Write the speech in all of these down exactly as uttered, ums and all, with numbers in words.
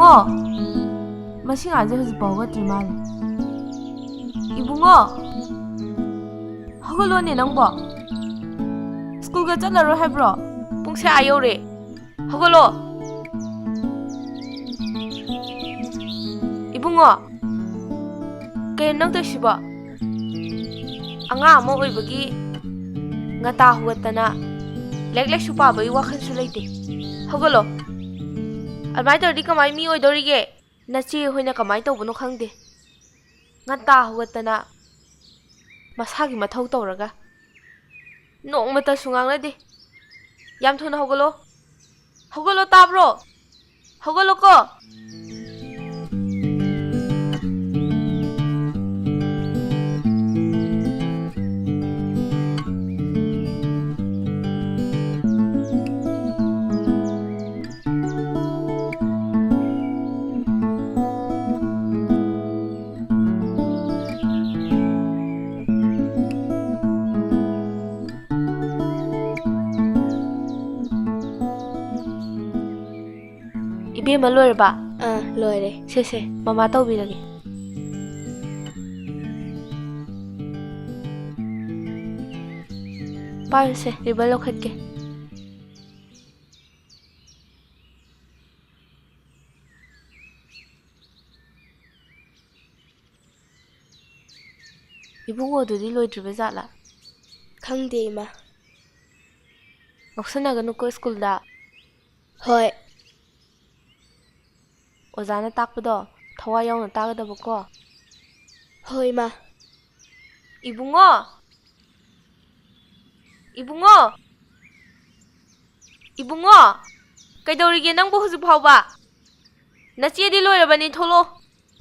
ꯑꯣ, ꯃꯁꯤ ꯑꯉꯥꯡꯁꯦ ꯍꯧꯖꯤꯛꯐꯥꯎ ꯍꯧꯒꯠꯇ꯭ꯔꯤ ꯃꯥꯜꯂꯦ꯫ ꯏꯕꯨꯡꯉꯣ, ꯍꯧꯒꯠꯂꯣꯅꯦ ꯅꯪꯕꯣ꯫ ꯁ꯭ꯀꯨꯜꯒ ꯆꯠꯂꯔꯣꯏ ꯍꯥꯏꯕ꯭ꯔꯣ? ꯄꯨꯡꯁꯦ ꯑꯥ ꯌꯧꯔꯦ꯫ ꯍꯧꯒꯠꯂꯣ꯫ ꯏꯕꯨꯡꯉꯣ, ꯀꯩꯅꯣ ꯅꯪ ꯇꯧꯏꯁꯤꯕꯣ? ꯑꯉꯥꯡ ꯑꯃ ꯑꯣꯏꯕꯒꯤ ꯉꯟꯇꯥ ꯍꯧꯒꯠꯇꯅ ꯂꯥꯏꯔꯤꯛ ꯂꯥꯏꯁꯨ ꯄꯥꯕꯒꯤ ꯋꯥꯈꯜꯁꯨ ꯂꯩꯇꯦ꯫ ꯍꯧꯒꯠꯂꯣ꯫ ꯑꯗꯨꯃꯥꯏꯅ ꯇꯧꯔꯗꯤ ꯀꯃꯥꯏ ꯃꯤ ꯑꯣꯏꯗꯧꯔꯤꯒꯦ? ꯅꯆꯦ ꯍꯣꯏꯅ ꯀꯃꯥꯏ ꯇꯧꯕꯅꯣ ꯈꯪꯗꯦ꯫ ꯉꯟꯇꯥ ꯍꯧꯒꯠꯇꯅ ꯃꯁꯥꯒꯤ ꯃꯊꯧ ꯇꯧꯔꯒ ꯅꯣꯡꯃꯇꯁꯨ ꯉꯥꯡꯅꯗꯦ꯫ ꯌꯥꯝ ꯊꯨꯅ ꯍꯧꯒꯠꯂꯣ꯫ ꯍꯧꯒꯠꯂꯣ ꯇꯥꯕ꯭ꯔꯣ? ꯍꯧꯒꯠꯂꯣꯀꯣ꯫ ꯏꯕꯦꯝꯃ ꯂꯣꯏꯔꯕ? ꯑꯥ, ꯂꯣꯏꯔꯦ꯫ ꯁꯦ, ꯁꯦ, ꯃꯃꯥ ꯇꯧꯕꯤꯔꯒꯦ꯫ ꯄꯥꯏꯌꯨꯁꯦ, ꯔꯤꯕꯟ ꯂꯧꯈꯠꯀꯦ꯫ ꯏꯕꯨꯡꯉꯣꯗꯨꯗꯤ ꯂꯣꯏꯗ꯭ꯔꯤꯕ ꯖꯥꯠꯂꯥ? ꯈꯪꯗꯦ, ꯏꯃꯥ꯫ ꯉꯥꯎꯁꯟꯅꯒꯅꯨꯀꯣ ꯁ꯭ꯀꯨꯜꯗ꯫ ꯍꯣꯏ꯫ ꯑꯣꯖꯥꯅ ꯇꯥꯛꯄꯗꯣ ꯊꯋꯥꯏ ꯌꯥꯎꯅ ꯇꯥꯒꯗꯕꯀꯣ꯫ ꯍꯣꯏ, ꯏꯃꯥ꯫ ꯏꯕꯨꯡꯉꯣ! ꯏꯕꯨꯡꯉꯣ! ꯏꯕꯨꯡꯉꯣ! ꯀꯩꯗꯧꯔꯤꯒꯦ ꯅꯪꯕꯨ ꯍꯧꯖꯤꯛ ꯐꯥꯎꯕ? ꯅꯆꯦꯗꯤ ꯂꯣꯏꯔꯕꯅꯤ, ꯊꯣꯛꯂꯛꯑꯣ꯫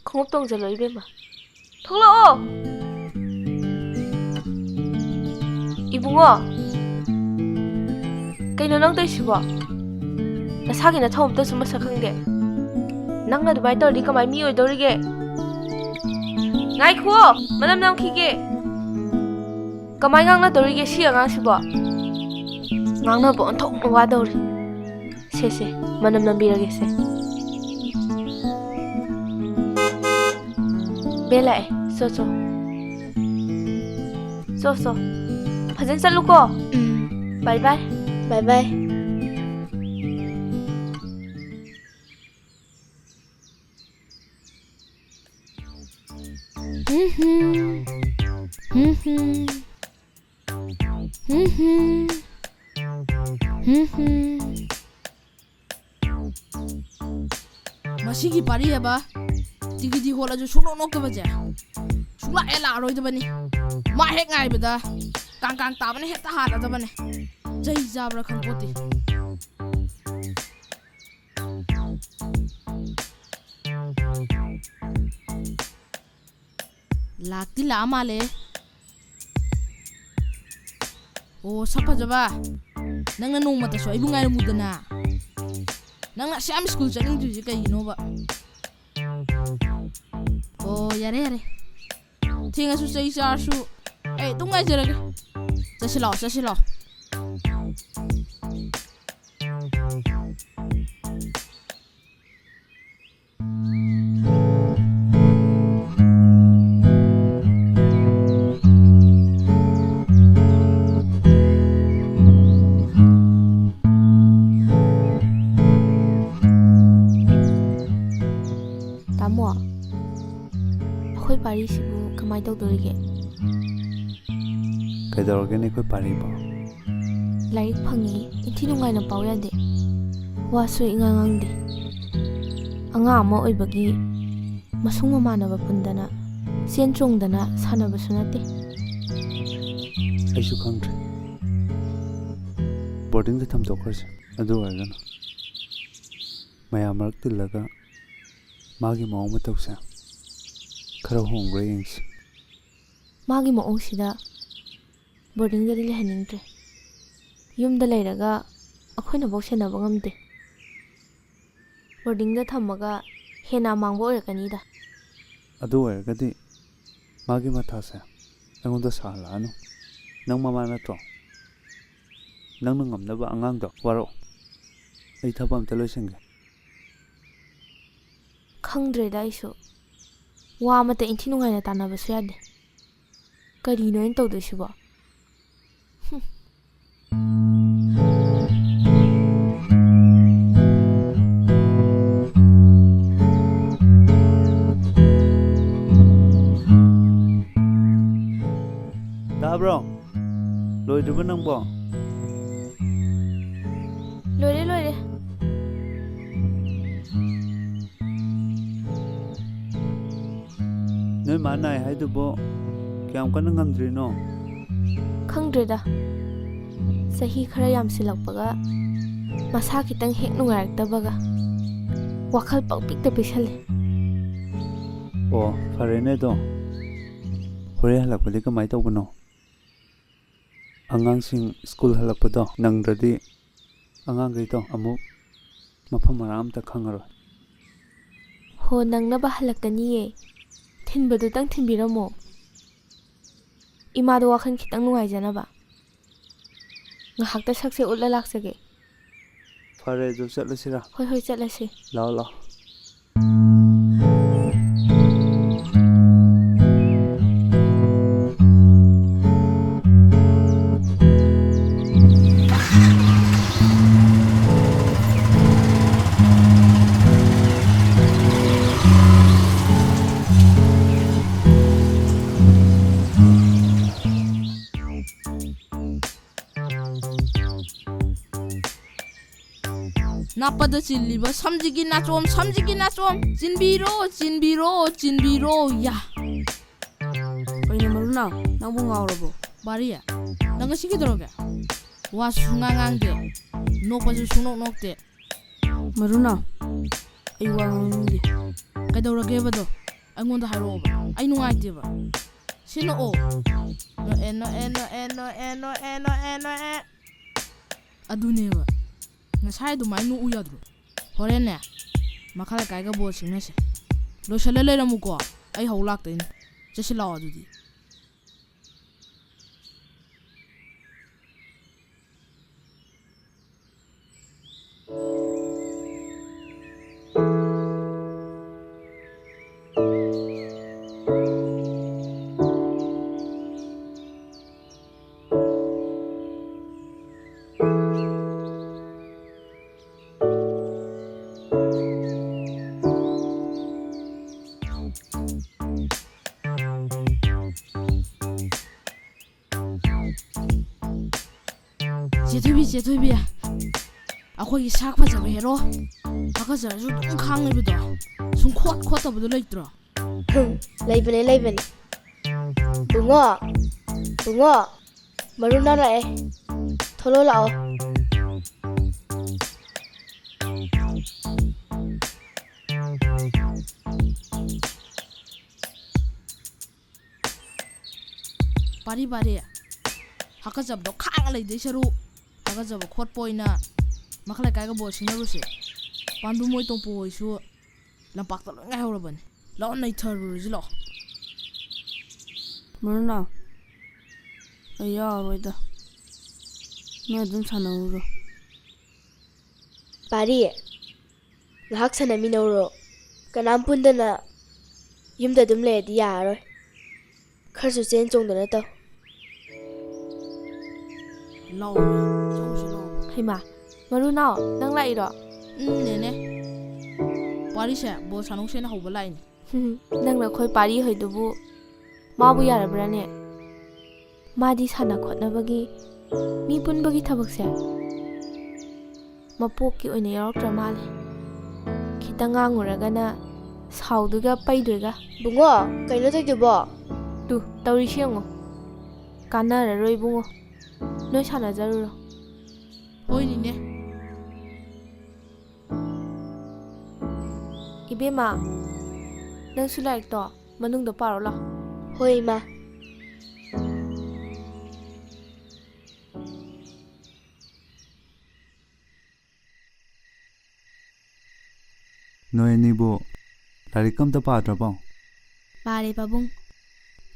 ꯈꯣꯡꯎꯞ ꯇꯣꯡꯖꯜꯂꯣ, ꯏꯕꯦꯝꯃ꯫ ꯊꯣꯛꯂꯛꯑꯣ꯫ ꯏꯕꯨꯡꯉꯣ, ꯀꯩꯅꯣ ꯅꯪ ꯇꯧꯔꯤꯁꯤꯕꯣ? ꯅꯁꯥꯒꯤ ꯅꯊꯧ ꯑꯝꯇꯁꯨ ꯃꯁꯛ ꯈꯪꯗꯦ꯫ ꯅꯪꯅ ꯑꯗꯨꯃꯥꯏꯅ ꯇꯧꯔꯗꯤ ꯀꯃꯥꯏ ꯃꯤ ꯑꯣꯏꯗꯧꯔꯤꯒꯦ? ꯉꯥꯏꯈꯨꯑꯣ, ꯃꯅꯝ ꯅꯝꯈꯤꯒꯦ꯫ ꯀꯃꯥꯏ ꯉꯥꯡꯅꯗꯧꯔꯤꯒꯦ ꯁꯤ ꯑꯉꯥꯡꯁꯤꯕꯣ? ꯉꯥꯡꯅꯕ ꯑꯣꯟꯊꯣꯛꯅ ꯋꯥꯗꯧꯔꯤ꯫ ꯁꯦ, ꯁꯦ, ꯃꯅꯝ ꯅꯝꯕꯤꯔꯒꯦ ꯁꯦ꯫ ꯕꯦꯜ ꯂꯥꯛꯑꯦ꯫ ꯆꯣ, ꯆꯣ꯫ ꯆꯣ, ꯆꯣ꯫ ꯐꯖꯅ ꯆꯠꯂꯨꯀꯣ꯫ ꯎꯝ꯫ ꯕꯥꯏ ꯕꯥꯏ꯫ ꯕꯥꯏ ꯕꯥꯏ꯫ ꯍꯨꯝ ꯍꯨꯝ꯫ ꯍꯨꯝ ꯍꯨꯝ꯫ ꯍꯨꯝ ꯍꯨꯝ꯫ ꯍꯨꯝ ꯍꯨꯝ꯫ ꯃꯁꯤꯒꯤ ꯄꯥꯔꯤ ꯍꯥꯏꯕ ꯇꯤꯀꯤꯗꯤ ꯍꯣꯠꯂꯁꯨ ꯁꯨꯡꯅꯣꯛ ꯅꯣꯛꯇꯕꯁꯦ ꯁꯨꯡꯂꯥꯛ ꯍꯦꯛ ꯂꯥꯛꯑꯔꯣꯏꯗꯕꯅꯤ꯫ ꯃꯥ ꯍꯦꯛ ꯉꯥꯏꯕꯗ ꯀꯥꯡ ꯀꯥꯡ ꯇꯥꯕꯅ ꯍꯦꯛꯇ ꯍꯥꯜꯂꯗꯕꯅꯦ꯫ ꯆꯩ ꯆꯥꯕ꯭ꯔꯥ ꯈꯪꯄꯣꯠꯇꯦ꯫ ꯂꯥꯛꯇꯤ ꯂꯥꯛꯑ ꯃꯥꯜꯂꯦ꯫ ꯑꯣ, ꯁꯛ ꯐꯖꯕ, ꯅꯪꯅ ꯅꯣꯡꯃꯇꯁꯨ ꯑꯩꯕꯨ ꯉꯥꯏꯔꯝꯃꯨꯗꯅ꯫ ꯅꯪꯅ ꯑꯁꯨꯛ ꯌꯥꯝ ꯁ꯭ꯀꯨꯜ ꯆꯠꯅꯤꯡꯗ꯭ꯔꯤꯁꯦ ꯀꯩꯒꯤꯅꯣꯕ? ꯑꯣ, ꯌꯥꯔꯦ, ꯌꯥꯔꯦ꯫ ꯊꯦꯡꯉꯁꯨ ꯆꯩ ꯆꯥꯔꯁꯨ ꯑꯩ ꯑꯗꯨꯝ ꯉꯥꯏꯖꯔꯒꯦ꯫ ꯆꯠꯁꯤ ꯂꯥꯛꯑꯣ, ꯆꯠꯁꯤ ꯂꯥꯛꯑꯣ꯫ ꯇꯥꯃꯣ, ꯑꯩꯈꯣꯏ ꯄꯥꯔꯤꯁꯤꯕꯨ ꯀꯃꯥꯏ ꯇꯧꯗꯣꯔꯤꯒꯦ? ꯀꯩꯗꯧꯔꯒꯦꯅꯦ ꯑꯩꯈꯣꯏ ꯄꯥꯔꯤꯕꯣ? ꯂꯥꯏꯔꯤꯛ ꯐꯪꯉꯤ ꯏꯟꯊꯤ ꯅꯨꯡꯉꯥꯏꯅ ꯄꯥꯎ ꯌꯥꯗꯦ꯫ ꯋꯥꯁꯨ ꯏꯉꯥꯡ ꯉꯥꯡꯗꯦ꯫ ꯑꯉꯥꯡ ꯑꯃ ꯑꯣꯏꯕꯒꯤ ꯃꯁꯨꯡ ꯃꯃꯥꯟꯅꯕ ꯄꯨꯟꯗꯅ ꯆꯦꯟ ꯆꯣꯡꯗꯅ ꯁꯥꯟꯅꯕꯁꯨ ꯅꯠꯇꯦ꯫ ꯑꯩꯁꯨ ꯈꯪꯗ꯭ꯔꯦ꯫ ꯕꯣꯔꯗꯤꯡꯗ ꯊꯝꯗꯣꯛꯈ꯭ꯔꯁꯦ꯫ ꯑꯗꯨ ꯑꯣꯏꯔꯒꯅ ꯃꯌꯥꯝ ꯃꯔꯛ ꯇꯤꯜꯂꯒ ꯃꯥꯒꯤ ꯃꯑꯣꯡ ꯃꯇꯧꯁꯦ ꯈꯔ ꯍꯣꯡꯕ꯭ꯔꯥ ꯌꯦꯡꯁꯤ꯫ ꯃꯥꯒꯤ ꯃꯑꯣꯡꯁꯤꯗ ꯕꯣꯔꯗꯤꯡꯗꯗꯤ ꯂꯩꯍꯟꯅꯤꯡꯗ꯭ꯔꯦ꯫ ꯌꯨꯝꯗ ꯂꯩꯔꯒ ꯑꯩꯈꯣꯏꯅꯐꯥꯎ ꯁꯦꯟꯅꯕ ꯉꯝꯗꯦ꯫ ꯕꯣꯔꯗꯤꯡꯗ ꯊꯝꯃꯒ ꯍꯦꯟꯅ ꯑꯃꯥꯡꯕ ꯑꯣꯏꯔꯛꯀꯅꯤꯗ꯫ ꯑꯗꯨ ꯑꯣꯏꯔꯒꯗꯤ ꯃꯥꯒꯤ ꯃꯊꯥꯁꯦ ꯑꯩꯉꯣꯟꯗ ꯁꯥꯍꯜꯂꯛꯑꯅꯨ꯫ ꯅꯪ ꯃꯃꯥ ꯅꯠꯇ꯭ꯔꯣ? ꯅꯪꯅ ꯉꯝꯅꯕ ꯑꯉꯥꯡꯗꯣ ꯋꯥꯔꯛꯑꯣ꯫ ꯑꯩ ꯊꯕꯛ ꯑꯝꯇ ꯂꯣꯏꯁꯤꯟꯒꯦ꯫ ꯈꯪꯗ꯭ꯔꯦꯗ ꯑꯩꯁꯨ꯫ ꯋꯥ ꯑꯃꯇ ꯏꯟꯊꯤ ꯅꯨꯡꯉꯥꯏꯅ ꯇꯥꯟꯅꯕꯁꯨ ꯌꯥꯗꯦ꯫ ꯀꯔꯤꯅꯣ ꯑꯩꯅ ꯇꯧꯗꯣꯏꯁꯤꯕꯣ? ꯍꯨꯝ꯫ ꯇꯥꯕ꯭ꯔꯣ? ꯂꯣꯏꯗ꯭ꯔꯤꯕꯣ ꯅꯪꯕꯣ? ꯂꯣꯏꯔꯦ, ꯂꯣꯏꯔꯦ꯫ ꯅꯣꯏ ꯃꯥ ꯅꯥꯏ ꯍꯥꯏꯗꯨꯕꯨ ꯀꯌꯥꯝ ꯀꯟꯅ ꯉꯝꯗ꯭ꯔꯤꯅꯣ? ꯈꯪꯗ꯭ꯔꯦꯗ꯫ ꯆꯍꯤ ꯈꯔ ꯌꯥꯝꯁꯤꯜꯂꯛꯄꯒ ꯃꯁꯥ ꯈꯤꯇꯪ ꯍꯦꯛ ꯅꯨꯡꯉꯥꯏꯔꯛꯇꯕꯒ ꯋꯥꯈꯜ ꯄꯪꯄꯤꯛꯇ ꯄꯤꯛꯁꯜꯂꯦ꯫ ꯑꯣ, ꯐꯔꯦꯅꯦ ꯑꯗꯣ꯫ ꯍꯣꯔꯦꯟ ꯍꯜꯂꯛꯄꯗꯤ ꯀꯃꯥꯏ ꯇꯧꯕꯅꯣ? ꯑꯉꯥꯡꯁꯤꯡ ꯁ꯭ꯀꯨꯜ ꯍꯜꯂꯛꯄꯗꯣ ꯅꯪꯗ꯭ꯔꯗꯤ ꯑꯉꯥꯡꯈꯩꯗꯣ ꯑꯃꯨꯛ ꯃꯐꯝ ꯃꯔꯥꯡ ꯑꯝꯇ ꯈꯪꯉꯔꯣꯏ꯫ ꯍꯣ, ꯅꯪꯅꯕ ꯍꯜꯂꯛꯀꯅꯤꯌꯦ꯫ ꯊꯤꯟꯕꯗꯨꯇꯪ ꯊꯤꯟꯕꯤꯔꯝꯃꯣ꯫ ꯏꯃꯥꯗꯣ ꯋꯥꯈꯜ ꯈꯤꯇꯪ ꯅꯨꯡꯉꯥꯏꯖꯅꯕ꯫ ꯉꯥꯏꯍꯥꯛꯇ ꯁꯛꯁꯦ ꯎꯠꯂ ꯂꯥꯛꯆꯒꯦ꯫ ꯐꯔꯦ, ꯑꯗꯨ ꯆꯠꯂꯁꯤꯔ? ꯍꯣꯏ, ꯍꯣꯏ, ꯆꯠꯂꯁꯤ꯫ ꯂꯥꯛꯑꯣ, ꯂꯥꯛꯑꯣ꯫ ꯅꯥꯞꯄꯗ ꯆꯤꯜꯂꯤꯕ ꯁꯝꯁꯤꯒꯤ ꯅꯥꯆꯣꯝ, ꯁꯝꯁꯤꯒꯤ ꯅꯥꯆꯣꯝ, ꯆꯤꯟꯕꯤꯔꯣ, ꯆꯤꯟꯕꯤꯔꯣ, ꯆꯤꯟꯕꯤꯔꯣ, ꯌꯥ꯫ ꯀꯩꯅꯣ ꯃꯔꯨꯅꯥꯎ, ꯅꯪꯕꯨ ꯉꯥꯎꯔꯕꯣ? ꯕꯥꯔꯤ, ꯅꯪ ꯉꯁꯤ ꯀꯩꯗꯧꯔꯒꯦ? ꯋꯥꯁꯨ ꯁꯨꯡꯉꯥꯡ ꯉꯥꯡꯗꯦ, ꯅꯣꯛꯄꯁꯨ ꯁꯨꯡꯅꯣꯛ ꯅꯣꯛꯇꯦ꯫ ꯃꯔꯨꯅꯥꯎ, ꯑꯩ ꯋꯥ ꯉꯥꯡꯅꯤꯡꯗꯦ꯫ ꯀꯩꯗꯧꯔꯒꯦꯕꯗꯣ? ꯑꯩꯉꯣꯟꯗ ꯍꯥꯏꯔꯛꯑꯣꯕ, ꯑꯩ ꯅꯨꯡꯉꯥꯏꯇꯦꯕ꯫ ꯁꯤ ꯅꯣꯛꯑꯣ꯫ ꯅꯣꯛꯑꯦ, ꯅꯣꯛꯑꯦ, ꯅꯣꯛꯑꯦ꯫ ꯑꯗꯨꯅꯦꯕ꯫ ꯉꯁꯥꯏ ꯑꯗꯨꯃꯥꯏꯅ ꯅꯣꯛꯎ ꯌꯥꯗ꯭ꯔꯣ? ꯍꯣꯔꯦꯟꯅꯦ, ꯃꯈꯥ ꯂꯩꯀꯥꯏꯒ ꯕꯣꯜ ꯁꯤꯡꯅꯁꯦ꯫ ꯂꯣꯏꯁꯜꯂ ꯂꯩꯔꯝꯃꯨꯀꯣ, ꯑꯩ ꯍꯧ ꯂꯥꯛꯇꯣꯏꯅꯦ꯫ ꯆꯠꯁꯤ ꯂꯥꯛꯑꯣ ꯑꯗꯨꯗꯤ꯫ ꯆꯦꯊꯣꯏꯕꯤ, ꯆꯦꯊꯣꯏꯕꯤ, ꯑꯩꯈꯣꯏꯒꯤ ꯁꯛ ꯐꯖꯕ ꯍꯦꯔꯣ ꯍꯥꯀꯠꯆꯔꯁꯨ ꯑꯗꯨꯝ ꯈꯥꯡ ꯂꯩꯕꯗꯣ, ꯁꯨꯝ ꯈꯣꯠ ꯈꯣꯠꯇꯕꯗꯣ ꯂꯩꯇ꯭ꯔꯣ? ꯍꯨꯝ, ꯂꯩꯕꯅꯦ, ꯂꯩꯕꯅꯦ꯫ ꯕꯨꯡꯉꯣ, ꯕꯨꯡꯉꯣ, ꯃꯔꯨ ꯅꯥꯔꯛꯑꯦ꯫ ꯊꯣꯛꯂꯛꯑꯣ ꯂꯥꯛꯑꯣ꯫ ꯄꯥꯔꯤ, ꯄꯥꯔꯤ, ꯍꯥꯀꯠꯆꯕꯗꯣ ꯈꯥꯡꯉ ꯂꯩꯗꯣꯏ ꯁꯔꯨꯛ, ꯍꯥꯀꯠꯆꯕ ꯈꯣꯠꯄ ꯑꯣꯏꯅ ꯃꯈꯥ ꯂꯩꯀꯥꯏꯒ ꯕꯣꯜ ꯁꯤꯟꯅꯔꯨꯁꯦ꯫ ꯄꯥꯟꯗꯨ ꯃꯣꯏ ꯇꯣꯝꯄꯨ ꯍꯣꯏꯁꯨ ꯂꯝꯄꯥꯛꯇ ꯂꯣꯏ ꯉꯥꯏꯍꯧꯔꯕꯅꯤ꯫ ꯂꯥꯛꯑꯣ, ꯅꯩꯊꯔꯨꯔꯁꯤ ꯂꯥꯛꯑꯣ꯫ ꯃꯔꯨꯅꯥꯎ, ꯑꯩ ꯌꯥꯎꯔꯔꯣꯏꯗ꯫ ꯅꯣꯏ ꯑꯗꯨꯝ ꯁꯥꯟꯅꯧꯔꯣ꯫ ꯄꯥꯔꯤ, ꯉꯥꯏꯍꯥꯛ ꯁꯥꯟꯅꯃꯤꯟꯅꯧꯔꯣ꯫ ꯀꯅꯥꯝ ꯄꯨꯟꯗꯅ ꯌꯨꯝꯗ ꯑꯗꯨꯝ ꯂꯩꯔꯗꯤ ꯌꯥꯔꯔꯣꯏ꯫ ꯈꯔꯁꯨ ꯆꯦꯟ ꯆꯣꯡꯗꯅ ꯇꯧ꯫ ꯂꯥꯛꯑꯣ, ꯆꯧꯁꯤ ꯂꯥꯛꯑꯣ꯫ ꯍꯩꯃꯥ, ꯃꯔꯨꯅꯥꯎ, ꯅꯪ ꯂꯥꯛꯏꯔꯣ? ꯎꯝ, ꯅꯦꯅꯦ꯫ ꯄꯥꯔꯤꯁꯦ ꯕꯣꯜ ꯁꯥꯟꯅꯧꯁꯦꯅ ꯍꯧꯕ ꯂꯥꯛꯏꯅꯦ꯫ ꯅꯪꯅ ꯑꯩꯈꯣꯏ ꯄꯥꯔꯤ ꯍꯣꯏꯗꯨꯕꯨ ꯃꯥꯕꯨ ꯌꯥꯔꯕ꯭ꯔꯥꯅꯦ? ꯃꯥꯗꯤ ꯁꯥꯟꯅ ꯈꯣꯠꯅꯕꯒꯤ, ꯃꯤ ꯄꯨꯟꯕꯒꯤ ꯊꯕꯛꯁꯦ ꯃꯄꯣꯛꯀꯤ ꯑꯣꯏꯅ ꯌꯥꯎꯔꯛꯇ꯭ꯔ ꯃꯥꯜꯂꯦ꯫ ꯈꯤꯇꯪ ꯉꯥꯡꯉꯨꯔꯒꯅ ꯁꯥꯎꯗꯣꯏꯒ ꯄꯩꯗꯣꯏꯒ꯫ ꯕꯨꯡꯉꯣ, ꯀꯩꯅꯣ ꯇꯧꯏꯗꯨꯕꯣ? ꯇꯨ, ꯇꯧꯔꯤꯁꯤ ꯌꯦꯡꯉꯣ꯫ ꯀꯥꯟꯅꯔꯔꯣꯏ ꯏꯕꯨꯡꯉꯣ꯫ ꯅꯣꯏ ꯁꯥꯟꯅꯖꯔꯨꯔꯣ꯫ ꯍꯣꯏꯅꯤꯅꯦ꯫ ꯏꯕꯦꯝꯃ, ꯅꯪꯁꯨ ꯂꯥꯏꯔꯤꯛꯇꯣ ꯃꯅꯨꯡꯗ ꯄꯥꯔꯣ ꯂꯥꯎ꯫ ꯍꯣꯏ, ꯏꯃꯥ꯫ ꯅꯣꯏ ꯑꯅꯤꯕꯨ ꯂꯥꯏꯔꯤꯛ ꯑꯝꯇ ꯄꯥꯗ꯭ꯔꯕꯣ? ꯄꯥꯔꯦ, ꯄꯥꯕꯨꯡ꯫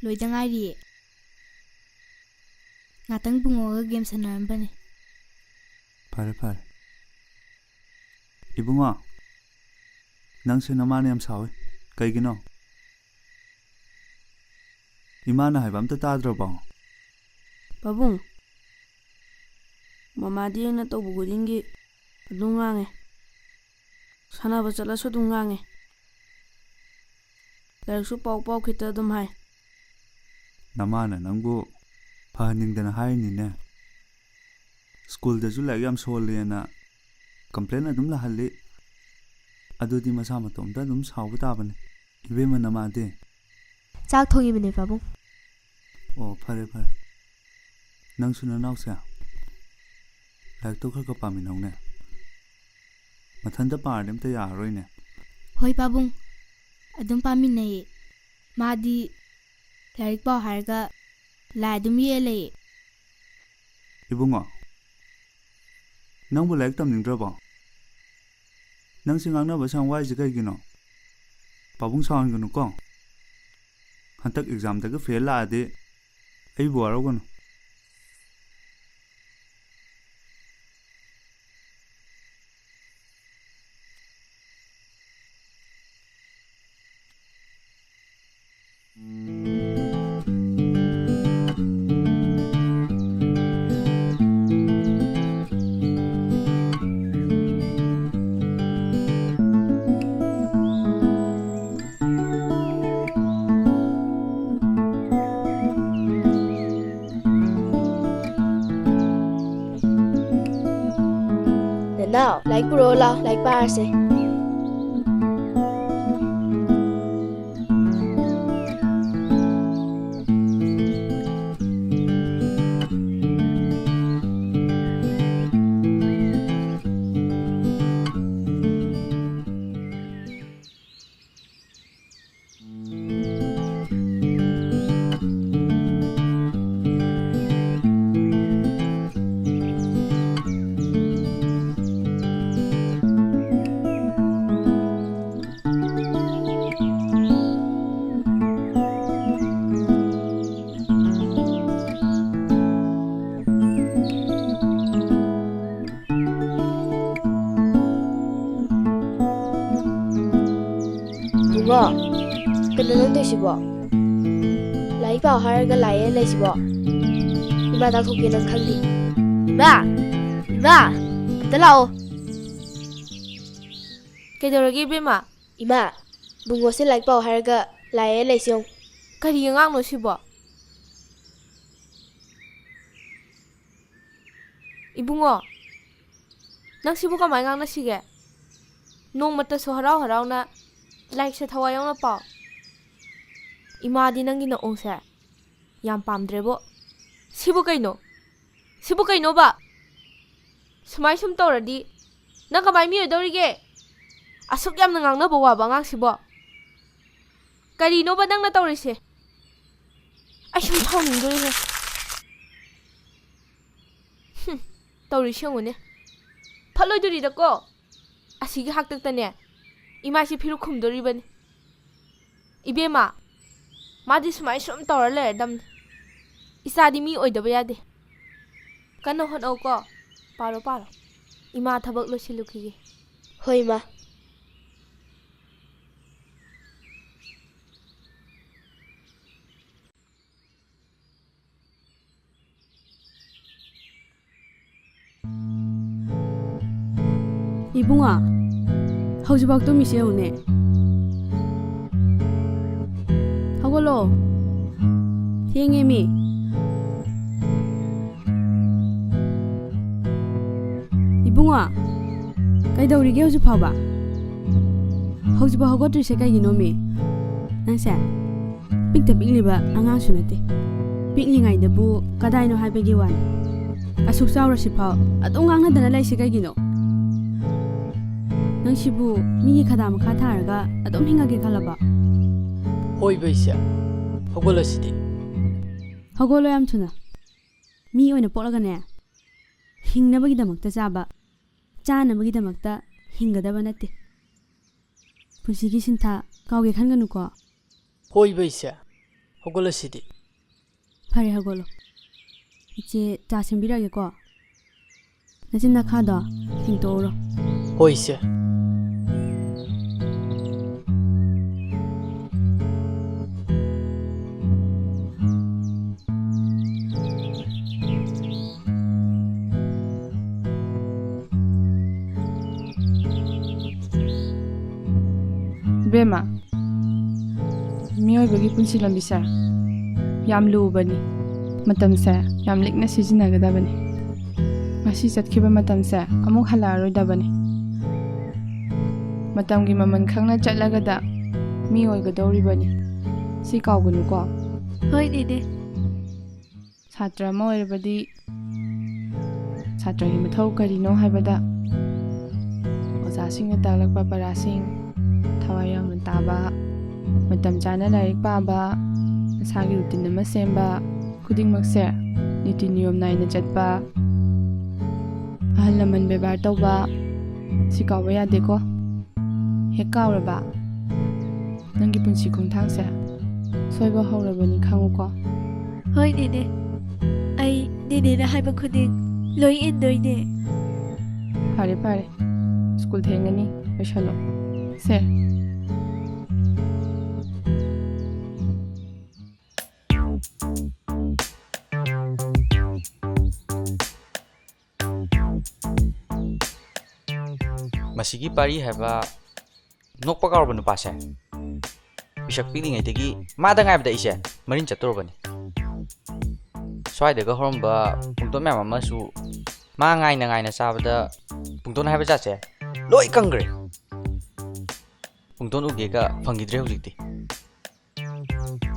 ꯂꯣꯏꯗ ꯉꯥꯏꯔꯤꯌꯦ꯫ ꯉꯥꯛꯇꯪ ꯕꯨꯡꯉꯣꯒ ꯒꯦꯝ ꯁꯥꯟꯅꯔꯝꯕꯅꯦ꯫ ꯐꯔꯦ, ꯐꯔꯦ꯫ ꯏꯕꯨꯡꯉꯣ, ꯅꯪꯁꯦ ꯅꯃꯥꯅ ꯌꯥꯝ ꯁꯥꯎꯏ꯫ ꯀꯩꯒꯤꯅꯣ? ꯏꯃꯥꯅ ꯍꯥꯏꯕ ꯑꯝꯇ ꯇꯥꯗ꯭ꯔꯕꯣ? ꯄꯥꯕꯨꯡ, ꯃꯃꯥꯗꯤ ꯑꯩꯅ ꯇꯧꯕ ꯈꯨꯗꯤꯡꯒꯤ ꯑꯗꯨꯝ ꯉꯥꯡꯉꯦ꯫ ꯁꯥꯟꯅꯕ ꯆꯠꯂꯁꯨ ꯑꯗꯨꯝ ꯉꯥꯡꯉꯦ꯫ ꯂꯥꯏꯔꯤꯛꯁꯨ ꯄꯥꯎ ꯄꯥꯎ ꯈꯤꯇ ꯑꯗꯨꯝ ꯍꯥꯏ꯫ ꯅꯃꯥꯅ ꯅꯪꯕꯨ ꯐꯍꯟꯅꯤꯡꯗꯅ ꯍꯥꯏꯔꯤꯅꯤꯅꯦ꯫ ꯁ꯭ꯀꯨꯜꯗꯁꯨ ꯂꯥꯏꯔꯤꯛ ꯌꯥꯝ ꯁꯣꯜꯂꯦꯅ ꯀꯝꯄ꯭ꯂꯦꯟ ꯑꯗꯨꯝ ꯂꯥꯛꯍꯜꯂꯤ꯫ ꯑꯗꯨꯗꯤ ꯃꯁꯥ ꯃꯇꯣꯝꯇ ꯑꯗꯨꯝ ꯁꯥꯎꯕ ꯇꯥꯕꯅꯤ꯫ ꯏꯕꯦꯝꯃ ꯅꯃꯥꯗꯤ? ꯆꯥꯛ ꯊꯣꯡꯉꯤꯕꯅꯦ, ꯄꯥꯕꯨꯡ꯫ ꯑꯣ, ꯐꯔꯦ, ꯐꯔꯦ꯫ ꯅꯪꯁꯨ ꯅꯅꯥꯎꯁꯦ ꯂꯥꯏꯔꯤꯛꯇꯣ ꯈꯔ ꯈꯔ ꯄꯥꯃꯤꯟꯅꯧꯅꯦ꯫ ꯃꯊꯟꯇ ꯄꯥꯔꯗꯤ ꯑꯝꯇ ꯌꯥꯔꯔꯣꯏꯅꯦ꯫ ꯍꯣꯏ, ꯄꯥꯕꯨꯡ꯫ ꯑꯗꯨꯝ ꯄꯥꯃꯤꯟꯅꯩꯌꯦ꯫ ꯃꯥꯗꯤ ꯂꯥꯏꯔꯤꯛ ꯄꯥꯎ ꯍꯥꯏꯔꯒ ꯂꯥꯏ ꯑꯗꯨꯝ ꯌꯦꯛꯑ ꯂꯩꯌꯦ꯫ ꯏꯕꯨꯡꯉꯣ, ꯅꯪꯕꯨ ꯂꯥꯏꯔꯤꯛ ꯇꯝꯅꯤꯡꯗ꯭ꯔꯕꯣ? ꯅꯪꯁꯦ ꯉꯥꯡꯅꯕꯁꯦ ꯌꯥꯝ ꯋꯥꯏꯁꯦ ꯀꯩꯒꯤꯅꯣ? ꯄꯥꯕꯨꯡ ꯁꯥꯎꯍꯟꯒꯅꯨꯀꯣ꯫ ꯍꯟꯗꯛ ꯑꯦꯛꯖꯥꯝꯗꯒ ꯐꯦꯜ ꯂꯥꯛꯑꯗꯤ ꯑꯩꯕꯨ ꯋꯥꯔꯧꯒꯅꯨ꯫ ꯅꯅꯥꯎ, ꯂꯥꯏꯔꯤꯛ ꯄꯨꯔꯛꯑꯣ ꯂꯥꯎ, ꯂꯥꯏꯔꯤꯛ ꯄꯥꯔꯁꯦ꯫ ꯕꯨꯡꯉꯣ, ꯀꯩꯅꯣ ꯅꯪ ꯇꯧꯏꯁꯤꯕꯣ? ꯂꯥꯏꯔꯤꯛ ꯄꯥꯎ ꯍꯥꯏꯔꯒ ꯂꯥꯏ ꯌꯦꯛꯑ ꯂꯩꯁꯤꯕꯣ? ꯏꯃꯥ ꯇꯥꯛꯊꯣꯛꯀꯦ ꯅꯪ ꯈꯪꯅꯤ꯫ ꯏꯃꯥ! ꯏꯃꯥ! ꯑꯝꯇ ꯂꯥꯛꯑꯣ꯫ ꯀꯩꯗꯧꯔꯒꯦ ꯏꯕꯦꯝꯃ? ꯏꯃꯥ, ꯕꯨꯡꯉꯣꯁꯦ ꯂꯥꯏꯔꯤꯛ ꯄꯥꯎ ꯍꯥꯏꯔꯒ ꯂꯥꯏ ꯌꯦꯛꯑ ꯂꯩꯁꯤ ꯌꯦꯡꯉꯨ꯫ ꯀꯔꯤ ꯑꯉꯥꯡꯅꯣ ꯁꯤꯕꯣ? ꯏꯕꯨꯡꯉꯣ, ꯅꯪ ꯁꯤꯕꯨ ꯀꯃꯥꯏ ꯉꯥꯡꯅꯁꯤꯒꯦ? ꯅꯣꯡꯃꯇꯁꯨ ꯍꯔꯥꯎ ꯍꯔꯥꯎꯅ ꯂꯥꯏꯔꯤꯛꯁꯦ ꯊꯋꯥꯏ ꯌꯥꯎꯅ ꯄꯥꯎ꯫ ꯏꯃꯥꯗꯤ ꯅꯪꯒꯤ ꯅꯑꯣꯡꯁꯦ ꯌꯥꯝ ꯄꯥꯝꯗ꯭ꯔꯦꯕꯣ꯫ ꯁꯤꯕꯨ ꯀꯩꯅꯣ? ꯁꯤꯕꯨ ꯀꯩꯅꯣꯕ? ꯁꯨꯃꯥꯏ ꯁꯨꯝ ꯇꯧꯔꯗꯤ ꯅꯪ ꯀꯃꯥꯏ ꯃꯤ ꯑꯣꯏꯗꯧꯔꯤꯒꯦ? ꯑꯁꯨꯛ ꯌꯥꯝꯅ ꯉꯥꯡꯅꯕ ꯋꯥꯕ ꯑꯉꯥꯡꯁꯤꯕꯣ꯫ ꯀꯔꯤꯅꯣꯕ ꯅꯪꯅ ꯇꯧꯔꯤꯁꯦ? ꯑꯩ ꯁꯨꯝ ꯁꯥꯎꯅꯤꯡꯗꯣꯔꯦꯍꯦ꯫ ꯍꯨꯝ, ꯇꯧꯔꯤꯁꯤ ꯌꯦꯡꯉꯨꯅꯦ꯫ ꯐꯠꯂꯣꯏꯗꯣꯔꯤꯗꯀꯣ꯫ ꯑꯁꯤꯒꯤ ꯍꯥꯛꯇꯛꯇꯅꯦ ꯏꯃꯥꯁꯤ ꯐꯤꯔꯨꯛ ꯈꯨꯝꯗꯣꯔꯤꯕꯅꯤ꯫ ꯏꯕꯦꯝꯃ, ꯃꯥꯗꯤ ꯁꯨꯃꯥꯏ ꯁꯨꯝ ꯇꯧꯔ ꯂꯩꯔꯗꯝꯅꯤ꯫ ꯏꯆꯥꯗꯤ ꯃꯤ ꯑꯣꯏꯗꯕ ꯌꯥꯗꯦ꯫ ꯀꯟꯅ ꯍꯣꯠꯅꯧꯀꯣ꯫ ꯄꯥꯔꯣ, ꯄꯥꯔꯣ꯫ ꯏꯃꯥ ꯊꯕꯛ ꯂꯣꯏꯁꯤꯜꯂꯨꯈꯤꯒꯦ꯫ ꯍꯣꯏ, ꯏꯃꯥ꯫ ꯏꯕꯨꯡꯉꯣ, ꯍꯧꯖꯤꯛꯐꯥꯎ ꯇꯨꯝꯃꯤꯁꯦ ꯌꯦꯡꯉꯨꯅꯦ꯫ ꯍꯧꯒꯠꯂꯣ꯫ ꯊꯦꯡꯉꯦꯃꯤ꯫ ꯏꯕꯨꯡꯉꯣ, ꯀꯩꯗꯧꯔꯤꯒꯦ ꯍꯧꯖꯤꯛ ꯐꯥꯎꯕ? ꯍꯧꯖꯤꯛꯐꯥꯎ ꯍꯧꯒꯠꯇ꯭ꯔꯤꯁꯦ ꯀꯩꯒꯤꯅꯣꯃꯤ? ꯅꯪꯁꯦ ꯄꯤꯛꯇ ꯄꯤꯛꯂꯤꯕ ꯑꯉꯥꯡꯁꯨ ꯅꯠꯇꯦ꯫ ꯄꯤꯛꯂꯤꯉꯩꯗꯕꯨ ꯀꯗꯥꯏꯅꯣ ꯍꯥꯏꯕꯒꯤ ꯋꯥꯅꯤ꯫ ꯑꯁꯨꯛ ꯆꯥꯎꯔꯁꯤꯐꯥꯎ ꯑꯗꯨꯝ ꯉꯥꯡꯅꯗꯅ ꯂꯩꯁꯤ ꯀꯩꯒꯤꯅꯣ? ꯅꯪꯁꯤꯕꯨ ꯃꯤꯒꯤ ꯈꯗꯥ ꯃꯈꯥ ꯊꯥꯔꯒ ꯑꯗꯨꯝ ꯍꯤꯡꯉꯒꯦ ꯈꯜꯂꯕꯣ? ꯍꯣꯏꯕ ꯏꯆꯦ, ꯍꯧꯒꯠꯂꯁꯤꯗꯤ꯫ ꯍꯧꯒꯠꯂꯣ ꯌꯥꯝ ꯊꯨꯅ꯫ ꯃꯤ ꯑꯣꯏꯅ ꯄꯣꯛꯂꯒꯅꯦ, ꯍꯤꯡꯅꯕꯒꯤꯗꯃꯛꯇ ꯆꯥꯕ, ꯆꯥꯅꯕꯒꯤꯗꯃꯛꯇ ꯍꯤꯡꯒꯗꯕ ꯅꯠꯇꯦ꯫ ꯄꯨꯟꯁꯤꯒꯤ ꯁꯤꯟꯊꯥ ꯀꯥꯎꯒꯦ ꯈꯟꯒꯅꯨꯀꯣ꯫ ꯍꯣꯏꯕ ꯏꯆꯦ, ꯍꯧꯒꯠꯂꯁꯤꯗꯤ꯫ ꯐꯔꯦ, ꯍꯧꯒꯠꯂꯣ꯫ ꯏꯆꯦ ꯆꯥ ꯁꯦꯝꯕꯤꯔꯛꯑꯒꯦꯀꯣ꯫ ꯅꯆꯤꯟ ꯅꯈꯥꯗꯣ ꯁꯦꯡꯇꯣꯛꯎꯔꯣ꯫ ꯍꯣꯏ ꯏꯆꯦ꯫ ꯏꯕꯦꯝꯃ, ꯃꯤꯑꯣꯏꯕꯒꯤ ꯄꯨꯟꯁꯤ ꯂꯝꯕꯤꯁꯦ ꯌꯥꯝ ꯂꯨꯕꯅꯤ꯫ ꯃꯇꯝꯁꯦ ꯌꯥꯝ ꯂꯤꯛꯅ ꯁꯤꯖꯤꯟꯅꯒꯗꯕꯅꯤ꯫ ꯉꯁꯤ ꯆꯠꯈꯤꯕ ꯃꯇꯝꯁꯦ ꯑꯃꯨꯛ ꯍꯜꯂꯛꯑꯔꯣꯏꯗꯕꯅꯤ꯫ ꯃꯇꯝꯒꯤ ꯃꯃꯜ ꯈꯪꯅ ꯆꯠꯂꯒꯗ ꯃꯤ ꯑꯣꯏꯒꯗꯧꯔꯤꯕꯅꯤ꯫ ꯁꯤ ꯀꯥꯎꯒꯅꯨꯀꯣ꯫ ꯍꯣꯏ, ꯅꯦꯅꯦ꯫ ꯁꯥꯇ꯭ꯔ ꯑꯃ ꯑꯣꯏꯔꯕꯗꯤ ꯁꯥꯇ꯭ꯔꯒꯤ ꯃꯊꯧ ꯀꯔꯤꯅꯣ ꯍꯥꯏꯕꯗ ꯑꯣꯖꯥꯁꯤꯡꯅ ꯇꯥꯛꯂꯛꯄ ꯄꯔꯥꯁꯤꯡ ꯊꯋꯥꯏ ꯌꯥꯎꯅ ꯇꯥꯕ, ꯃꯇꯝ ꯆꯥꯅ ꯂꯥꯏꯔꯤꯛ ꯄꯥꯕ, ꯃꯁꯥꯒꯤ ꯔꯨꯇꯤꯟ ꯑꯃ ꯁꯦꯝꯕ, ꯈꯨꯗꯤꯡꯃꯛꯁꯦ ꯅꯤꯇꯤ ꯅꯤꯌꯣꯝ ꯅꯥꯏꯅ ꯆꯠꯄ, ꯑꯍꯜ ꯂꯃꯟ ꯕꯦꯕꯥꯔ ꯇꯧꯕ, ꯁꯤ ꯀꯥꯎꯕ ꯌꯥꯗꯦꯀꯣ꯫ ꯍꯦꯛ ꯀꯥꯎꯔꯕ, ꯅꯪꯒꯤ ꯄꯨꯟꯁꯤ ꯈꯣꯡꯊꯥꯡꯁꯦ ꯁꯣꯏꯕ ꯍꯧꯔꯕꯅꯤ ꯈꯪꯉꯨꯀꯣ꯫ ꯍꯣꯏ, ꯅꯦꯅꯦ꯫ ꯑꯩ ꯅꯦꯅꯦꯅ ꯍꯥꯏꯕ ꯈꯨꯗꯤꯡ ꯂꯣꯏ ꯏꯟꯗꯣꯏꯅꯦ꯫ ꯐꯔꯦ, ꯐꯔꯦ꯫ ꯁ꯭ꯀꯨꯜ ꯊꯦꯡꯉꯅꯤ, ꯂꯣꯏꯁꯜꯂꯣ꯫ ꯁꯦ꯫ ꯃꯁꯤꯒꯤ ꯄꯥꯔꯤ ꯍꯥꯏꯕ ꯅꯣꯛꯄ ꯀꯥꯎꯔꯕ ꯅꯨꯄꯥꯁꯦ ꯄꯤꯁꯛ ꯄꯤꯛꯂꯤꯉꯩꯗꯒꯤ ꯃꯥꯗ ꯉꯥꯏꯕꯗ ꯑꯩꯁꯦ ꯃꯔꯤꯟ ꯆꯠꯇꯧꯔꯕꯅꯤ꯫ ꯁ꯭ꯋꯥꯏꯗꯒ ꯍꯧꯔꯝꯕ ꯄꯨꯡꯗꯣꯟ ꯃꯌꯥꯝ ꯑꯃꯁꯨ ꯃꯥ ꯉꯥꯏꯅ ꯉꯥꯏꯅ ꯆꯥꯕꯗ ꯄꯨꯡꯗꯣꯟ ꯍꯥꯏꯕ ꯖꯥꯠꯁꯦ ꯂꯣꯏ ꯀꯪꯈ꯭ꯔꯦ꯫ ꯄꯨꯡꯗꯣꯟ ꯎꯒꯦꯒ ꯐꯪꯈꯤꯗ꯭ꯔꯦ ꯍꯧꯖꯤꯛꯇꯤ꯫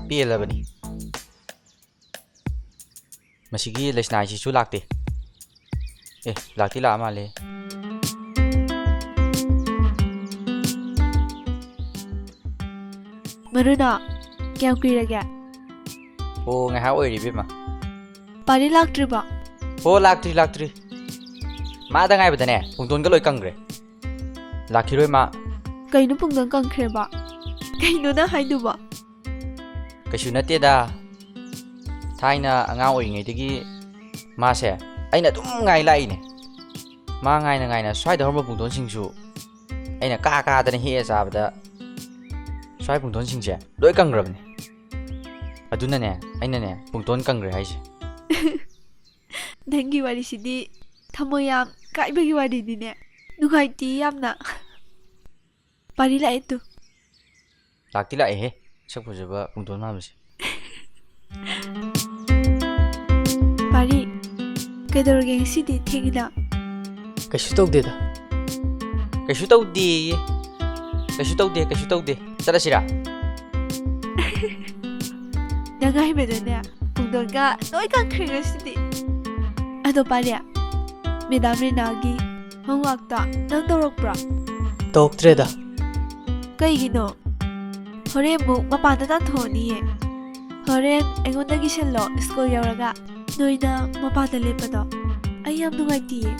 ꯄꯦꯜꯂꯕꯅꯤ꯫ ꯃꯁꯤꯒꯤ ꯂꯩꯁꯅꯥꯏꯁꯤꯁꯨ ꯂꯥꯛꯇꯦ꯫ ꯑꯦ, ꯂꯥꯛꯇꯤ ꯂꯥꯛꯑ ꯃꯥꯜꯂꯦ꯫ ꯃꯔꯨꯅ, ꯀꯌꯥꯝ ꯀꯨꯏꯔꯒꯦ? ꯑꯣ, ꯉꯥꯏꯍꯥꯛ ꯑꯣꯏꯔꯤ, ꯏꯕꯦꯝꯃ꯫ ꯄꯥꯔꯤ ꯂꯥꯛꯇ꯭ꯔꯤꯕꯣ? ꯑꯣ, ꯂꯥꯛꯇ꯭ꯔꯤ, ꯂꯥꯛꯇ꯭ꯔꯤ꯫ ꯃꯥꯗ ꯉꯥꯏꯕꯗꯅꯦ, ꯄꯨꯡꯗꯣꯟꯒ ꯂꯣꯏ ꯀꯪꯈ꯭ꯔꯦ꯫ ꯂꯥꯛꯈꯤꯔꯣꯏ ꯃꯥ꯫ ꯀꯩꯅꯣ ꯄꯨꯡꯗꯣꯟ ꯀꯪꯈ꯭ꯔꯦꯕꯣ? ꯀꯩꯅꯣ ꯅꯪ ꯍꯥꯏꯗꯨꯕꯣ? ꯀꯩꯁꯨ ꯅꯠꯇꯦꯗ꯫ ꯊꯥꯏꯅ ꯑꯉꯥꯡ ꯑꯣꯏꯔꯤꯉꯩꯗꯒꯤ ꯃꯥꯁꯦ ꯑꯩꯅ ꯑꯗꯨꯝ ꯉꯥꯏ ꯂꯥꯛꯏꯅꯦ꯫ ꯃꯥ ꯉꯥꯏꯅ ꯉꯥꯏꯅ ꯁ꯭ꯋꯥꯏꯗ ꯍꯧꯔꯝꯕ ꯄꯨꯡꯗꯣꯟꯁꯤꯡꯁꯨ ꯑꯩꯅ ꯀꯥ ꯀꯥꯗꯅ ꯍꯦꯛꯑ ꯆꯥꯕꯗ ꯁ꯭ꯋꯥꯏ ꯄꯨꯡꯗꯣꯟꯁꯤꯡꯁꯦ ꯂꯣꯏ ꯀꯪꯈ꯭ꯔꯕꯅꯦ꯫ ꯑꯗꯨꯅꯅꯦ ꯑꯩꯅꯅꯦ ꯄꯨꯡꯗꯣꯟ ꯀꯪꯈ꯭ꯔꯦ ꯍꯥꯏꯁꯦ꯫ ꯅꯪꯒꯤ ꯋꯥꯔꯤꯁꯤꯗꯤ ꯊꯃꯣꯏ ꯌꯥꯝ ꯀꯥꯏꯕꯒꯤ ꯋꯥꯔꯤꯅꯤꯅꯦ꯫ ꯅꯨꯡꯉꯥꯏꯇꯦ ꯌꯥꯝꯅ꯫ ꯄꯥꯔꯤ ꯂꯥꯛꯑꯦ ꯇꯨ꯫ ꯂꯥꯛꯇꯤ ꯂꯥꯛꯑꯦꯍꯦ, ꯁꯛ ꯐꯖꯕ ꯄꯨꯡꯗꯣꯟ ꯃꯥꯟꯕꯁꯦ꯫ ꯄꯥꯔꯤ, ꯀꯩꯗꯧꯔꯒꯦ ꯉꯁꯤꯗꯤ ꯊꯦꯡꯉꯤꯅ? ꯀꯩꯁꯨ ꯇꯧꯗꯦꯗ꯫ ꯀꯩꯁꯨ ꯇꯧꯗꯦꯌꯦ꯫ ꯀꯩꯁꯨ ꯇꯧꯗꯦ, ꯀꯩꯁꯨ ꯇꯧꯗꯦ꯫ ꯆꯠꯂꯁꯤꯔꯥ? ꯅꯪ ꯍꯥꯏꯕꯗꯅꯦ, ꯄꯨꯡꯗꯣꯟꯒ ꯂꯣꯏ ꯀꯪꯈ꯭ꯔꯦ ꯉꯁꯤꯗꯤ꯫ ꯑꯗꯣ ꯄꯥꯔꯤ, ꯃꯦꯗꯥꯝ ꯔꯤꯅꯥꯒꯤ ꯍꯣꯝꯋꯥꯛꯇꯣ ꯅꯪ ꯇꯧꯔꯛꯄ꯭ꯔꯣ? ꯇꯧꯔꯛꯇ꯭ꯔꯦꯗ꯫ ꯀꯩꯒꯤꯅꯣ? ꯍꯣꯔꯦꯟ ꯑꯃꯨꯛ ꯃꯄꯥꯟꯗ ꯇꯥꯟꯊꯣꯛꯑꯅꯤꯌꯦ꯫ ꯍꯣꯔꯦꯟ ꯑꯩꯉꯣꯟꯗꯒꯤ ꯁꯤꯜꯂꯣ, ꯁ꯭ꯀꯨꯜ ꯌꯧꯔꯒ꯫ ꯅꯣꯏꯅ ꯃꯄꯥꯟꯗ ꯂꯦꯞꯄꯗꯣ ꯑꯩ ꯌꯥꯝ ꯅꯨꯡꯉꯥꯏꯇꯤꯌꯦ꯫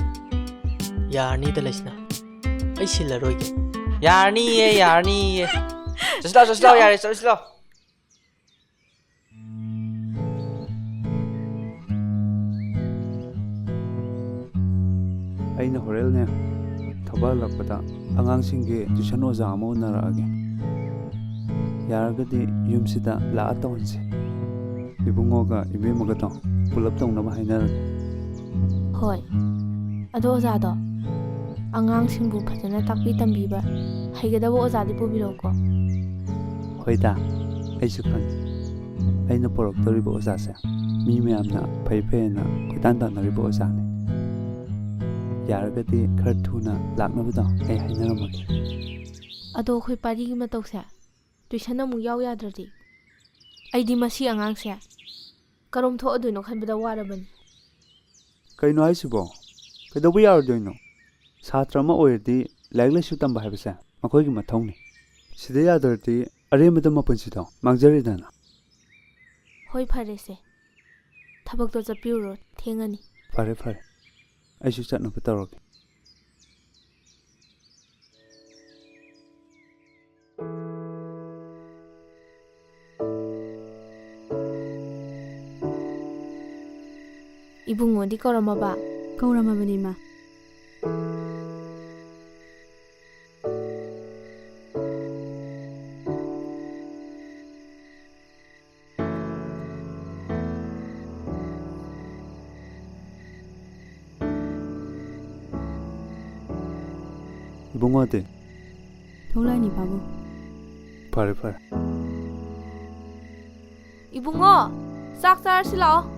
ꯌꯥꯔꯅꯤꯗ ꯂꯩꯁꯅꯥ, ꯑꯩ ꯁꯤꯜꯂꯔꯣꯏꯒꯦ꯫ ꯌꯥꯔꯅꯤꯌꯦ, ꯌꯥꯔꯅꯤꯌꯦ꯫ ꯆꯠꯁꯤ ꯂꯥꯎ, ꯆꯠꯁꯤ ꯂꯥꯎ, ꯂꯥꯛꯑꯣ꯫ ꯌꯥꯔꯦ, ꯆꯠꯂꯁꯤ ꯂꯥꯎ꯫ ꯑꯩꯅ ꯍꯣꯔꯦꯟꯅꯦ, ꯊꯕꯛ ꯍꯜꯂꯛꯄꯗ ꯑꯉꯥꯡꯁꯤꯡꯒꯤ ꯇ꯭ꯌꯨꯁꯟ ꯑꯣꯖꯥ ꯑꯃ ꯎꯅꯔꯛꯑꯒꯦ꯫ ꯌꯥꯔꯒꯗꯤ ꯌꯨꯝꯁꯤꯗ ꯂꯥꯛꯑ ꯇꯧꯍꯟꯁꯦ꯫ ꯏꯕꯨꯡꯉꯣꯒ ꯏꯕꯦꯝꯃꯒꯗꯣ ꯄꯨꯂꯞ ꯇꯧꯅꯕ ꯍꯥꯏꯅꯔꯒꯦ꯫ ꯍꯣꯏ꯫ ꯑꯗꯣ ꯑꯣꯖꯥꯗꯣ, ꯑꯉꯥꯡꯁꯤꯡꯕꯨ ꯐꯖꯅ ꯇꯥꯛꯄꯤ ꯇꯝꯕꯤꯕ ꯍꯩꯒꯗꯕ ꯑꯣꯖꯥꯗꯤ ꯄꯨꯕꯤꯔꯛꯎꯀꯣ꯫ ꯍꯣꯏꯗ, ꯑꯩꯁꯨ ꯈꯪꯉꯤ꯫ ꯑꯩꯅ ꯄꯨꯔꯛꯇꯧꯔꯤꯕ ꯑꯣꯖꯥꯁꯦ ꯃꯤ ꯃꯌꯥꯝꯅ ꯐꯩ ꯐꯩꯅ ꯀꯣꯏꯇꯥꯟ ꯇꯥꯟꯅꯔꯤꯕ ꯑꯣꯖꯥꯅꯤ꯫ ꯌꯥꯔꯒꯗꯤ ꯈꯔ ꯊꯨꯅ ꯂꯥꯛꯅꯕꯗꯣ ꯑꯩ ꯍꯥꯏꯅꯔꯝꯃꯒꯦ꯫ ꯑꯗꯣ ꯑꯩꯈꯣꯏ ꯄꯥꯔꯤꯒꯤ ꯃꯇꯧꯁꯦ ꯇꯨꯏꯁꯟ ꯑꯃꯨꯛ ꯌꯥꯎ ꯌꯥꯗ꯭ꯔꯗꯤ? ꯑꯩꯗꯤ ꯃꯁꯤ ꯑꯉꯥꯡꯁꯦ ꯀꯔꯣꯝ ꯊꯣꯛꯑꯗꯣꯏꯅꯣ ꯈꯟꯕꯗ ꯋꯥꯔꯕꯅꯤ꯫ ꯀꯩꯅꯣ ꯍꯥꯏꯁꯤꯕꯣ? ꯀꯩꯗꯧꯕ ꯌꯥꯔꯣꯏꯗꯣꯏꯅꯣ? ꯁꯥꯇ꯭ꯔ ꯑꯃ ꯑꯣꯏꯔꯗꯤ ꯂꯥꯏꯔꯤꯛ ꯂꯥꯏꯁꯨ ꯇꯝꯕ ꯍꯥꯏꯕꯁꯦ ꯃꯈꯣꯏꯒꯤ ꯃꯊꯧꯅꯤ꯫ ꯁꯤꯗ ꯌꯥꯗ꯭ꯔꯗꯤ ꯑꯔꯦꯝꯕꯗ ꯃꯄꯨꯟꯁꯤꯗꯣ ꯃꯥꯡꯖꯔꯦꯗꯅ꯫ ꯍꯣꯏ, ꯐꯔꯦꯁꯦ꯫ ꯊꯕꯛꯇꯣ ꯆꯠꯄꯤꯔꯨꯔꯣ, ꯊꯦꯡꯉꯅꯤ꯫ ꯐꯔꯦ, ꯐꯔꯦ꯫ ꯑꯩꯁꯨ ꯆꯠꯅꯕ ꯇꯧꯔꯒꯦ꯫ ꯏꯕꯨꯡꯉꯣꯗꯤ ꯀꯧꯔꯝꯃꯕ? ꯀꯧꯔꯝꯃꯕꯅꯤ, ꯏꯃꯥ꯫ ꯏꯕꯨꯡꯉꯣꯗꯤ? ꯊꯣꯛꯂꯛꯑꯅꯤ, ꯄꯥꯕꯨꯡ꯫ ꯐꯔꯦ, ꯐꯔꯦ꯫ ꯏꯕꯨꯡꯉꯣ, ꯆꯥꯛ ꯆꯥꯔꯁꯤ ꯂꯥꯛꯑꯣ꯫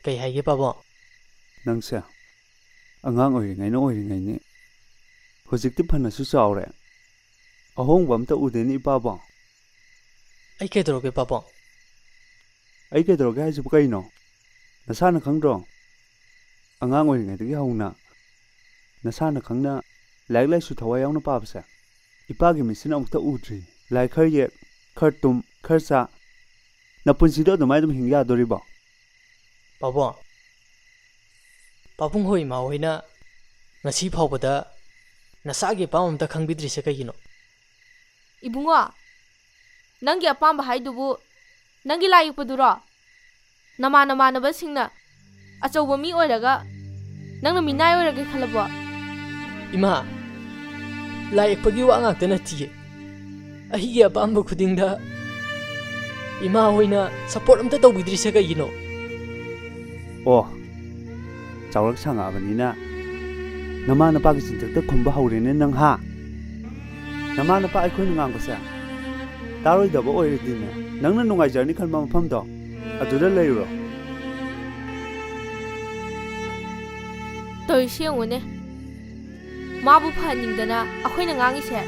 ꯀꯩ ꯍꯥꯏꯒꯦ ꯄꯥꯕꯨꯡ? ꯅꯪꯁꯦ ꯑꯉꯥꯡ ꯑꯣꯏꯔꯤꯉꯩꯅ ꯑꯣꯏꯔꯤꯉꯩꯅꯤ꯫ ꯍꯧꯖꯤꯛꯇꯤ ꯐꯅꯁꯨ ꯆꯥꯎꯔꯦ꯫ ꯑꯍꯣꯡꯕ ꯑꯝꯇ ꯎꯗꯦꯅꯦ ꯏꯄꯥꯕꯣ꯫ ꯑꯩ ꯀꯩꯗꯧꯔꯒꯦ ꯄꯥꯕꯨꯡ? ꯑꯩ ꯀꯩꯗꯧꯔꯒꯦ ꯍꯥꯏꯁꯤꯕꯨ ꯀꯩꯅꯣ? ꯅꯁꯥꯅ ꯈꯪꯗ꯭ꯔꯣ? ꯑꯉꯥꯡ ꯑꯣꯏꯔꯤꯉꯩꯗꯒꯤ ꯍꯧꯅ ꯅꯁꯥꯅ ꯈꯪꯅ ꯂꯥꯏꯔꯤꯛ ꯂꯥꯏꯁꯨ ꯊꯋꯥꯏ ꯌꯥꯎꯅ ꯄꯥꯕꯁꯦ ꯏꯄꯥꯒꯤ ꯃꯤꯠꯁꯤꯅ ꯑꯃꯨꯛꯇ ꯎꯗ꯭ꯔꯤ꯫ ꯂꯥꯏ ꯈꯔ ꯌꯦꯛ, ꯈꯔ ꯇꯨꯝ, ꯈꯔ ꯆꯥ꯫ ꯅꯄꯨꯟꯁꯤꯗꯣ ꯑꯗꯨꯃꯥꯏꯅ ꯑꯗꯨꯝ ꯍꯤꯡ ꯌꯥꯗꯣꯔꯤꯕꯣ? ꯄꯥꯕꯨꯡ, ꯄꯥꯕꯨꯡ ꯍꯣꯏ ꯏꯃꯥ ꯍꯣꯏꯅ ꯉꯁꯤ ꯐꯥꯎꯕꯗ ꯅꯁꯥꯒꯤ ꯑꯄꯥꯝꯕ ꯑꯝꯇ ꯈꯪꯕꯤꯗ꯭ꯔꯤꯁꯦ ꯀꯩꯒꯤꯅꯣ? ꯏꯕꯨꯡꯉꯣ, ꯅꯪꯒꯤ ꯑꯄꯥꯝꯕ ꯍꯥꯏꯗꯨꯕꯨ ꯅꯪꯒꯤ ꯂꯥꯏ ꯌꯦꯛꯄꯗꯨꯔꯣ? ꯅꯃꯥꯟ ꯅꯃꯥꯟꯅꯕꯁꯤꯡꯅ ꯑꯆꯧꯕ ꯃꯤ ꯑꯣꯏꯔꯒ ꯅꯪꯅ ꯃꯤꯅꯥꯏ ꯑꯣꯏꯔꯒꯦ ꯈꯜꯂꯕꯣ? ꯏꯃꯥ, ꯂꯥꯏ ꯌꯦꯛꯄꯒꯤ ꯋꯥ ꯉꯥꯛꯇ ꯅꯠꯇꯤꯌꯦ꯫ ꯑꯩꯒꯤ ꯑꯄꯥꯝꯕ ꯈꯨꯗꯤꯡꯗ ꯏꯃꯥ ꯍꯣꯏꯅ ꯁꯞꯄꯣꯔꯠ ꯑꯝꯇ ꯇꯧꯕꯤꯗ꯭ꯔꯤꯁꯦ ꯀꯩꯒꯤꯅꯣ? ꯑꯣ, ꯆꯥꯎꯔꯛ ꯁꯥꯡꯉꯛꯑꯕꯅꯤꯅ ꯅꯃꯥ ꯅꯄꯥꯒꯤ ꯆꯤꯟꯊꯛꯇ ꯈꯨꯝꯕ ꯍꯧꯔꯦꯅꯦ ꯅꯪ, ꯍꯥ? ꯅꯃꯥ ꯅꯄꯥ ꯑꯩꯈꯣꯏꯅ ꯉꯥꯡꯕꯁꯦ ꯇꯥꯔꯣꯏꯗꯕ ꯑꯣꯏꯔꯗꯤꯅꯦ, ꯅꯪꯅ ꯅꯨꯡꯉꯥꯏꯖꯔꯅꯤ ꯈꯟꯕ ꯃꯐꯝꯗꯣ ꯑꯗꯨꯗ ꯂꯩꯔꯨꯔꯣ꯫ ꯇꯧꯔꯤꯁꯤ ꯌꯦꯡꯉꯨꯅꯦ, ꯃꯥꯕꯨ ꯐꯍꯟꯅꯤꯡꯗꯅ ꯑꯩꯈꯣꯏꯅ ꯉꯥꯡꯉꯤꯁꯦ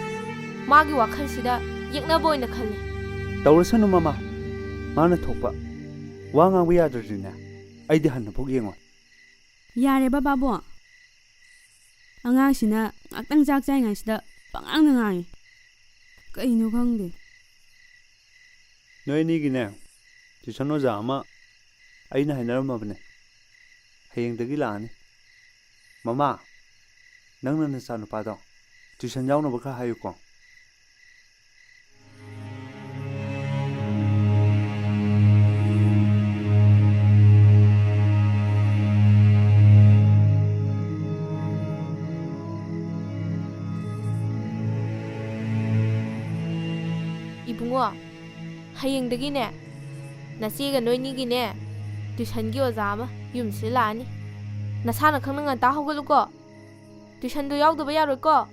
ꯃꯥꯒꯤ ꯋꯥꯈꯜꯁꯤꯗ ꯌꯦꯛꯅꯕ ꯑꯣꯏꯅ ꯈꯜꯂꯤ꯫ ꯇꯧꯔꯁꯅꯨ ꯃꯃꯥ, ꯃꯥꯅ ꯊꯣꯛꯄ꯫ ꯋꯥ ꯉꯥꯡꯕ ꯌꯥꯗ꯭ꯔꯗꯤꯅꯦ ꯑꯩꯗꯤ ꯍꯟꯅ ꯐꯥꯎ ꯌꯦꯡꯉꯣꯏ꯫ ꯌꯥꯔꯦ ꯕꯕꯥꯕꯣ, ꯑꯉꯥꯡꯁꯤꯅ ꯉꯥꯛꯇꯪ ꯆꯥꯛ ꯆꯥꯏꯉꯥꯏꯁꯤꯗ ꯄꯉꯥꯡꯗ ꯉꯥꯡꯉꯤ꯫ ꯀꯩꯅꯣ ꯈꯪꯗꯦ꯫ ꯅꯣꯏ ꯑꯅꯤꯒꯤꯅꯦ ꯇ꯭ꯌꯨꯁꯟ ꯑꯣꯖꯥ ꯑꯃ ꯑꯩꯅ ꯍꯥꯏꯅꯔꯝꯃꯕꯅꯦ, ꯍꯌꯦꯡꯗꯒꯤ ꯂꯥꯛꯑꯅꯤ꯫ ꯃꯃꯥ, ꯅꯪꯅ ꯅꯆꯥꯅꯨꯄꯥꯗꯣ ꯇ꯭ꯌꯨꯁꯟ ꯌꯥꯎꯅꯕ ꯈꯔ ꯍꯥꯏꯌꯨꯀꯣ꯫ ꯏꯕꯨꯡꯉꯣ, ꯍꯌꯦꯡꯗꯒꯤꯅꯦ ꯅꯆꯦꯒ ꯅꯣꯏꯅꯤꯒꯤꯅꯦ ꯇ꯭ꯌꯨꯁꯟꯒꯤ ꯑꯣꯖꯥ ꯑꯃ ꯌꯨꯝꯁꯤꯗ ꯂꯥꯛꯑꯅꯤ꯫ ꯅꯁꯥꯅ ꯈꯪꯅ ꯉꯟꯇꯥ ꯍꯧꯒꯠꯂꯨꯀꯣ꯫ ꯇ꯭ꯌꯨꯁꯟꯗꯣ ꯌꯥꯎꯗꯕ ꯌꯥꯔꯣꯏꯀꯣ꯫